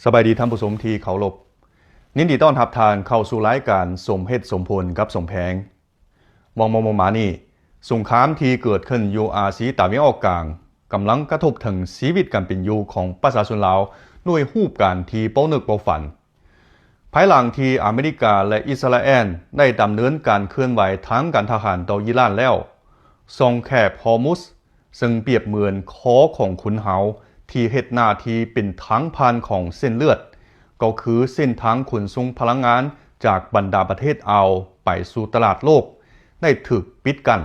ສະບາຍດີທ່ານຜູ້ຊົມທີ່ເຄົາລົບ, ຍິນດີຕ້ອນຮັບທ່ານເຂົ້າສູ່ລາຍການສົມເຫດສົມຜົນກັບສົມແພງ. ວ່າງມໍ່ໆມານີ້, ສົງຄາມທີ່ເກີດຂຶ້ນຢູ່ອາຊີຕາເວັນອອກກາງ ກຳລັງກະທົບເຖິງຊີວິດການເປັນຢູ່ຂອງປະຊາຊົນລາວດ້ວຍຮູບການທີ່ບໍ່ນຶກບໍ່ຝັນ. ພາຍຫຼັງທີ່ອາເມລິກາ ແລະ ອິດສະຣາແອນ ໄດ້ດຳເນີນການເຄື່ອນໄຫວທາງການທະຫານຕໍ່ອີຣານແລ້ວ, ຊ່ອງແຄບຮໍມຸດ ເຊິ່ງປຽບເໝືອນຄໍຂອງຂຸນເຫົາທີ່ເຮັດໜ້າທີ່ເປັນທາງຜ່ານຂອງເສັ້ນເລືອດ, ກໍຄືເສັ້ນທາງຂົນສົ່ງພະລັງງານຈາກບັນດາປະເທດອ່າວໄປສູ່ຕະຫຼາດໂລກ ໄດ້ຖືກປິດກັ້ນ.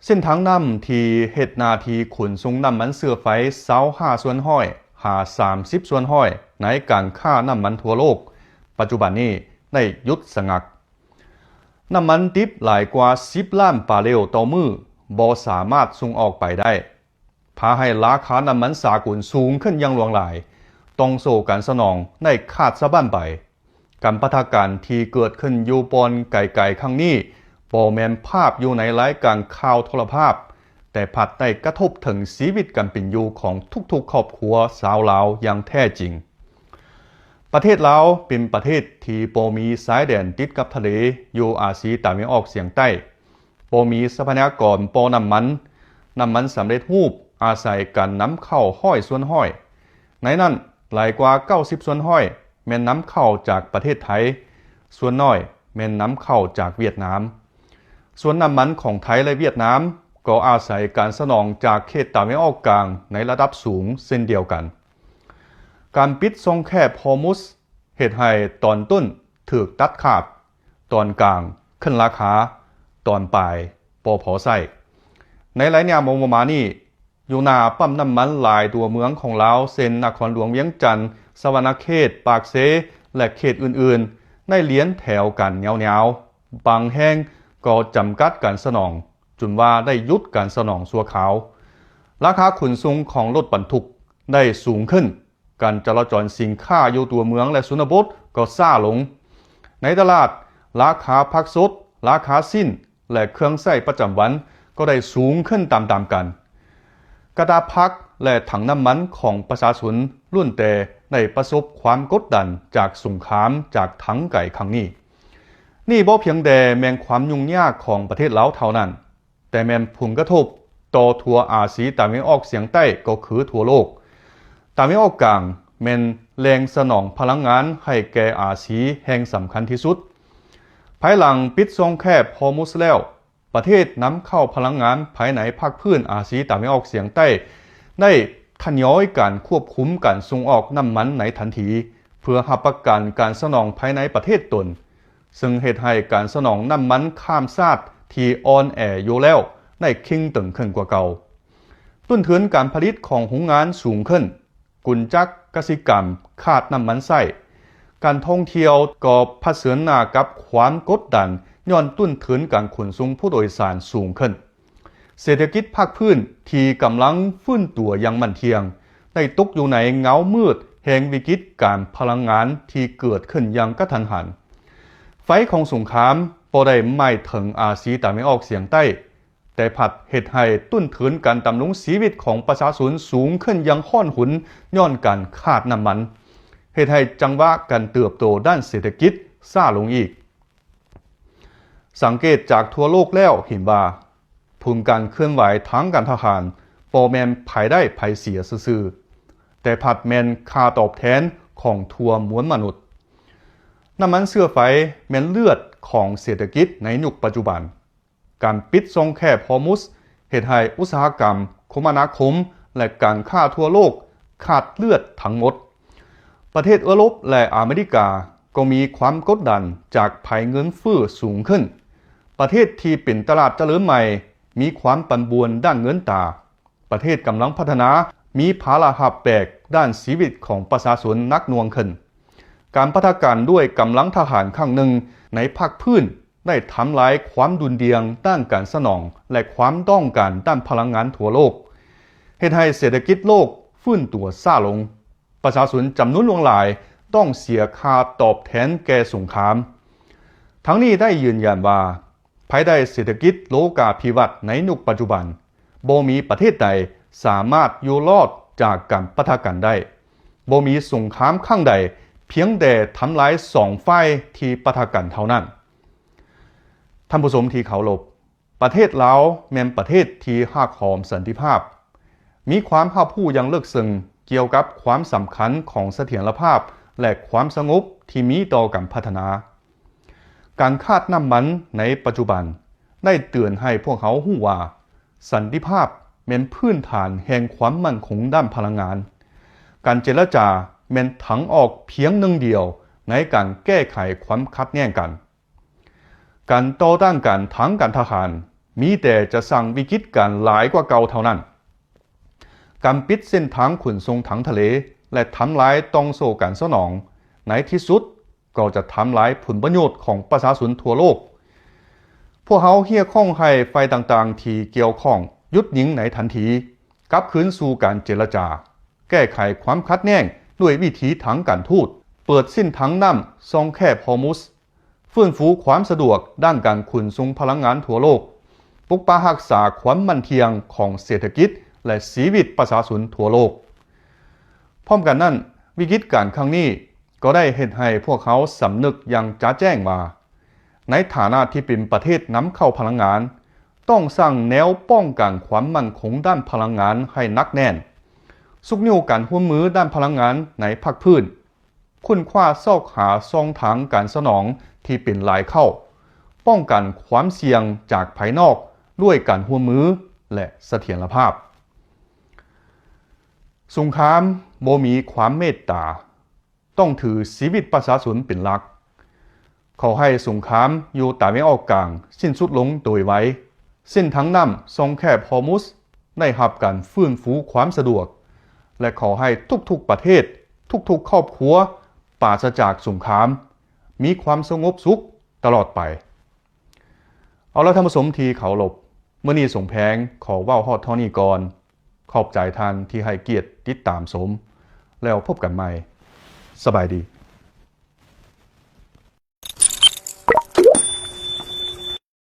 ເສັ້ນທາງນ້ຳທີ່ເຮັດໜ້າທີ່ຂົນສົ່ງນ້ຳມັນເຊື້ອໄຟຊາວຫ້າສ່ວນຮ້ອຍຫາສາມສິບສ່ວນຮ້ອຍໃນການຄ້ານ້ຳມັນທົ່ວໂລກ ປັດຈຸບັນນີ້ໄດ້ຢຸດສະຫງັກ. ນ້ຳມັນດິບຫຼາຍກວ່າສິບລ້ານບາເຣວຕໍ່ມື້ບໍ່ສາມາດສົ່ງອອກໄປໄດ້, ພາໃຫ້ລາຄານ້ຳມັນສາກົນສູງຂຶ້ນຢ່າງຫຼວງຫຼາຍ, ຕ່ອງໂສ້ການສະໜອງໄດ້ຂາດສະບັ້ນໄປ. ການປະທະກັນທີ່ເກີດຂຶ້ນຢູ່ບ່ອນໄກໆຄັ້ງນີ້ ບໍ່ແມ່ນພາບຢູ່ໃນລາຍການຂ່າວໂທລະພາບ, ແຕ່ພັດໄດ້ກະທົບເຖິງຊີວິດການເປັນຢູ່ຂອງທຸກໆຄອບຄົວຊາວລາວຢ່າງແທ້ຈິງ. ປະເທດລາວເປັນປະເທດທີ່ບໍ່ມີຊາຍແດນຕິດກັບທະເລຢູ່ອາຊີຕາເວັນອອກສຽງໃຕ້, ບໍ່ມີຊັບພະຍາກອນບໍ່ນ້ຳມັນ, ນ້ຳມັນສຳເລັດຮູບອາໄສການນຳເຂົ້າຮ້ອຍສ່ວນຮ້ອຍ. ໃນນັ້ນ, ຫຼາຍກວ່າເກົ້າສິບສ່ວນຮ້ອຍແມ່ນນຳເຂົ້າຈາກປະເທດໄທ, ສ່ວນໜ້ອຍແມ່ນນຳເຂົ້າຈາກຫວຽດນາມ. ສ່ວນນ້ຳມັນຂອງໄທ ແລະ ຫວຽດນາມ ກໍອາໄສການສະໜອງຈາກເຂດຕາເວັນອອກກາງໃນລະດັບສູງເຊັ່ນດຽວກັນ. ການປິດຊ່ອງແຄບຮໍມຸດ ເຮັດໃຫ້ຕອນຕົ້ນຖືກຕັດຂາດ, ຕອນກາງຂຶ້ນລາຄາ, ຕອນປາຍບໍ່ພໍໃຊ້. ໃນໄລຍະບໍ່ໆມານີ້, ຢູ່ໜ້າປ້ຳນ້ຳມັນຫຼາຍຕົວເມືອງຂອງລາວ ເຊັ່ນ ນະຄອນຫຼວງວຽງຈັນ, ສະຫວັນນະເຂດ, ປາກເຊ ແລະ ເຂດອື່ນໆ ໄດ້ລຽນແຖວກັນຍາວໆ, ບາງແຫ່ງກໍຈຳກັດການສະໜອງ, ຈົນວ່າໄດ້ຢຸດການສະໜອງຊົ່ວຄາວ. ລາຄາຂົນສົ່ງຂອງລົດບັນທຸກໄດ້ສູງຂຶ້ນ, ການຈະລາຈອນສິນຄ້າຢູ່ຕົວເມືອງ ແລະ ຊົນນະບົດກໍຊ້າລົງ. ໃນຕະຫຼາດ, ລາຄາຜັກສົດ, ລາຄາຊີ້ນ ແລະ ເຄື່ອງໃຊ້ປະຈຳວັນກໍໄດ້ສູງຂຶ້ນຕາມໆກັນ. ກະຕາຜັກ ແລະ ຖັງນ້ຳມັນຂອງປະຊາຊົນລ້ວນແຕ່ໄດ້ປະສົບຄວາມກົດດັນຈາກສົງຄາມຈາກທາງໄກຄັ້ງນີ້. ນີ້ບໍ່ພຽງແຕ່ແມ່ນຄວາມຫຍຸ້ງຍາກຂອງປະເທດລາວເທົ່ານັ້ນ, ແຕ່ແມ່ນຜົນກະທົບຕໍ່ທົ່ວອາຊີຕາເວັນອອກສຽງໃຕ້ ກໍຄືທົ່ວໂລກ. ຕາເວັນອອກກາງແມ່ນແຫຼ່ງສະໜອງພະລັງງານໃຫ້ແກ່ອາຊີແຫ່ງສຳຄັນທີ່ສຸດ. ພາຍຫຼັງປິດຊ່ອງແຄບຮໍມຸດແລ້ວ, ປະເທດນຳເຂົ້າພະລັງງານພາຍໃນພາກພື້ນອາຊີຕາເວັນອອກສຽງໃຕ້ ໄດ້ທະຍອຍການຄວບຄຸມການສົ່ງອອກນ້ຳມັນໃນທັນທີ ເພື່ອຮັບປະກັນການສະໜອງພາຍໃນປະເທດຕົນ, ເຊິ່ງເຮັດໃຫ້ການສະໜອງນ້ຳມັນຂ້າມຊາດທີ່ອ່ອນແອຢູ່ແລ້ວໄດ້ເຄັ່ງຕຶງຂຶ້ນກວ່າເກົ່າ. ຕົ້ນທຶນການຜະລິດຂອງໂຮງງານສູງຂຶ້ນ, ກຸນຈັກກະສິກຳຂາດນ້ຳມັນໃຊ້, ການທ່ອງທ່ຽວກໍຜະເຊີນໜ້າກັບຄວາມກົດດັນຍ້ອນຕົ້ນທຶນການຂົນສົ່ງຜູ້ໂດຍສານສູງຂຶ້ນ. ເສດຖະກິດພາກພື້ນທີ່ກຳລັງຟື້ນຕົວຢ່າງໝັ້ນທ່ຽງ ໄດ້ຕົກຢູ່ໃນເງົາມືດແຫ່ງວິກິດການພະລັງງານທີ່ເກີດຂຶ້ນຢ່າງກະທັນຫັນ. ໄຟຂອງສົງຄາມບໍ່ໄດ້ໄໝ້ເຖິງອາຊີຕາເວັນອອກສຽງໃຕ້, ແຕ່ພັດເຮັດໃຫ້ຕົ້ນທຶນການດຳລົງຊີວິດຂອງປະຊາຊົນສູງຂຶ້ນຢ່າງຮ້ອນຮຸນຍ້ອນການຂາດນ້ຳມັນ, ເຮັດໃຫ້ຈັງຫວະການເຕີບໂຕດ້ານເສດຖະກິດຊ້າລົງອີກ. ສັງເກດຈາກທົ່ວໂລກແລ້ວເຫັນວ່າ ຜົນການເຄື່ອນໄຫວທາງການທະຫານບໍ່ແມ່ນໃຜໄດ້ໃຜເສຍຊື່ໆ, ແຕ່ພັດແມ່ນຄ່າຕອບແທນຂອງທົ່ວມວນມະນຸດ. ນ້ຳມັນເຊື້ອໄຟແມ່ນເລືອດຂອງເສດຖະກິດໃນຍຸກປັດຈຸບັນ. ການປິດຊ່ອງແຄບຮໍມຸດເຮັດໃຫ້ອຸດສາຫະກຳ, ຄົມມະນາຄົມ ແລະ ການຄ້າທົ່ວໂລກຂາດເລືອດທັງໝົດ. ປະເທດເອີຣົບ ແລະ ອາເມລິກາກໍມີຄວາມກົດດັນຈາກໄພເງິນເຟີ້ສູງຂຶ້ນ. ປະເທດທີ່ເປັນຕະຫຼາດຈະເລີນໃໝ່ມີຄວາມປັ່ນປ່ວນດ້ານເງິນຕາ. ປະເທດກຳລັງພັດທະນາມີພາລະຮັບແບກດ້ານຊີວິດຂອງປະຊາຊົນໜັກໜ່ວງຂຶ້ນ. ການປະທະກັນດ້ວຍກຳລັງທະຫານຄັ້ງໜຶ່ງໃນພາກພື້ນ ໄດ້ທຳລາຍຄວາມດຸ່ນດ່ຽງດ້ານການສະໜອງ ແລະ ຄວາມຕ້ອງການດ້ານພະລັງງານທົ່ວໂລກ, ເຮັດໃຫ້ເສດຖະກິດໂລກຟື້ນຕົວຊ້າລົງ. ປະຊາຊົນຈຳນວນຫຼວງຫຼາຍຕ້ອງເສຍຄ່າຕອບແທນແກ່ສົງຄາມ. ທັງນີ້ໄດ້ຢືນຢັນວ່າ ພາຍໃຕ້ເສດຖະກິດໂລກາພິວັດໃນຍຸກປັດຈຸບັນ, ບໍ່ມີປະເທດໃດສາມາດຢູ່ລອດຈາກການປະທະກັນໄດ້. ບໍ່ມີສົງຄາມຄັ້ງໃດ, ພຽງແຕ່ທຳລາຍສອງຝ່າຍທີ່ປະທະກັນເທົ່ານັ້ນ. ທ່ານຜູ້ຊົມທີ່ເຄົາລົບ, ປະເທດລາວແມ່ນປະເທດທີ່ຮັກຫອມສັນຕິພາບ, ມີຄວາມຮັບຮູ້ຢ່າງເລິກເຊິ່ງກ່ຽວກັບຄວາມສຳຄັນຂອງສະຖຽນລະພາບ ແລະ ຄວາມສະຫງົບທີ່ມີຕໍ່ການພັດທະນາ. ການຂາດນ້ຳມັນໃນປັດຈຸບັນໄດ້ເຕືອນໃຫ້ພວກເຮົາຮູ້ວ່າ ສັນຕິພາບແມ່ນພື້ນຖານແຫ່ງຄວາມໝັ້ນຄົງດ້ານພະລັງງານ. ການເຈລະຈາແມ່ນທາງອອກພຽງໜຶ່ງດຽວໃນການແກ້ໄຂຄວາມຂັດແຍ່ງກັນ. ການຕໍ່ຕ້ານກັນທາງການທະຫານມີແຕ່ຈະສ້າງວິກິດການຫຼາຍກວ່າເກົ່າເທົ່ານັ້ນ. ການປິດເສັ້ນທາງຂົນສົ່ງທາງທະເລ ແລະ ທຳລາຍຕ່ອງໂສ້ການສະໜອງ ໃນທີ່ສຸດກໍຈະທຳລາຍຜົນປະໂຫຍດຂອງປະຊາຊົນທົ່ວໂລກ. ພວກເຮົາຮຽກຮ້ອງໃຫ້ຝ່າຍຕ່າງໆທີ່ກ່ຽວຂ້ອງຢຸດຍິງໃນທັນທີ, ກັບຄືນສູ່ການເຈລະຈາ, ແກ້ໄຂຄວາມຂັດແຍ່ງດ້ວຍວິທີທາງການທູດ, ເປີດເສັ້ນທາງນ້ຳຊ່ອງແຄບຮອມຸສ, ຟື້ນຟູຄວາມສະດວກດ້ານການຂົນສົ່ງພະລັງງານທົ່ວໂລກ, ປົກປັກຮັກສາຄວາມໝັ້ນທ່ຽງຂອງເສດຖະກິດ ແລະ ຊີວິດປະຊາຊົນທົ່ວໂລກ. ພ້ອມກັນນັ້ນ, ວິກິດການຄັ້ງນີ້ກໍໄດ້ເຮັດໃຫ້ພວກເຮົາສຳນຶກຢ່າງຈະແຈ້ງວ່າ ໃນຖານະທີ່ເປັນປະເທດນຳເຂົ້າພະລັງງານ, ຕ້ອງສ້າງແນວປ້ອງກັນຄວາມໝັ້ນຄົງດ້ານພະລັງງານໃຫ້ໜັກແໜ້ນ, ຊຸກຍູ້ການຮ່ວມມືດ້ານພະລັງງານໃນພາກພື້ນ, ຄົ້ນຄວ້າຊອກຫາຊ່ອງທາງການສະໜອງທີ່ເປັນລາຍເຂົ້າ, ປ້ອງກັນຄວາມສ່ຽງຈາກພາຍນອກດ້ວຍການຮ່ວມມື ແລະ ສະຖຽນລະພາບ. ສົງຄາມບໍ່ມີຄວາມເມດຕາ, ຕ້ອງຖືຊີວິດປະຊາຊົນເປັນຫຼັກ. ຂໍໃຫ້ສົງຄາມຢູ່ຕາເວັນອອກກາງສິ້ນສຸດລົງໂດຍໄວ, ເສັ້ນທາງນ້ຳຊ່ອງແຄບຮອມຸສໄດ້ຮັບການຟື້ນຟູຄວາມສະດວກ ແລະ ຂໍໃຫ້ທຸກໆປະເທດ, ທຸກໆຄອບຄົວປາສະຈາກສົງຄາມ, ມີຄວາມສະຫງົບສຸກຕະຫຼອດໄປ. ເອົາລະທ່ານຜູ້ຊົມທີ່ເຄົາລົບ, ມື້ນີ້ສົມແພງຂໍເວົ້າຮອດເທົ່ານີ້ກ່ອນ. ຂອບໃຈທ່ານທີ່ໃຫ້ກຽດຕິດຕາມຊົມ. ແລ້ວພົບກັນໃໝ່. ສະບາຍດີ.